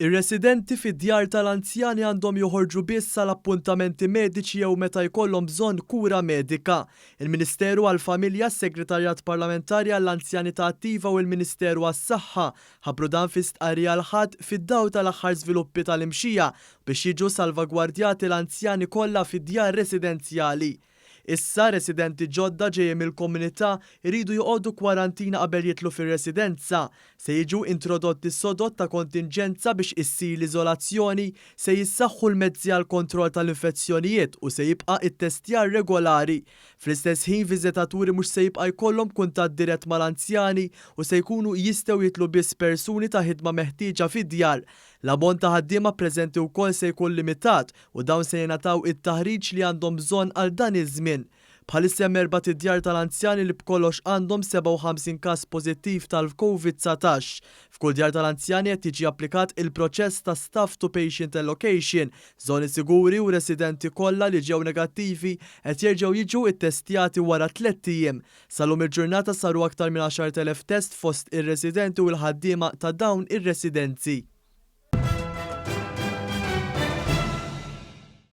Ir-residenti fid-djar tal-anzjani għandhom joħorġu biss għal appuntamenti mediċi jew meta jkollhom bżonn kura medika. Il-Ministeru għall-Familja, s-Segretarjat Parlamentari għall-Anzjanità Attiva u l-Ministeru għas-Saħħa ħabbru dan fi stqarrija l-Ħadd fid-dawl tal-aħħar żviluppi tal-imxija biex jiġu salvagwardjati l-anzjani kollha fid-djar residenzjali. Issa, residenti ġodda ġejjin mill-komunità jridu joqogħdu kwarantina qabel jidħlu fir-residenza. Se jiġu introdotti sodod ta' kontinġenza biex issir l-iżolazzjoni, se jissaħħu l-mezzi għall-kontroll tal-infezzjonijiet u se jibqa' ittestjar regolari. Fl-istess ħin viżitaturi mhux se jibqa' jkollhom kuntatt dirett mal-anzjani u se jkunu jistgħu jidħlu biss persuni ta' ħidma meħtieġa fid-djar. L-ammont ta' ħaddiema preżenti wkoll se jkun limitat u dawn se jingħataw it-taħriġ li għandhom bżonn għal dan iż-żmien. Bħalissa hemm erbat idjar tal-anzjani li b'kollox għandhom 57 każ pożittiv tal-Covid 19. F'kull djar tal-anzjani qed jiġi applikat il-proċess ta' staff to patient allocation, żoni siguri u residenti kollha li ġew negattivi qed jerġgħu jiġu ittestjati wara tlett ijiem. Sal-lum il-ġurnata saru aktar minn 10,000 test fost ir-residenti u l-ħaddiema ta' dawn ir-residenzi.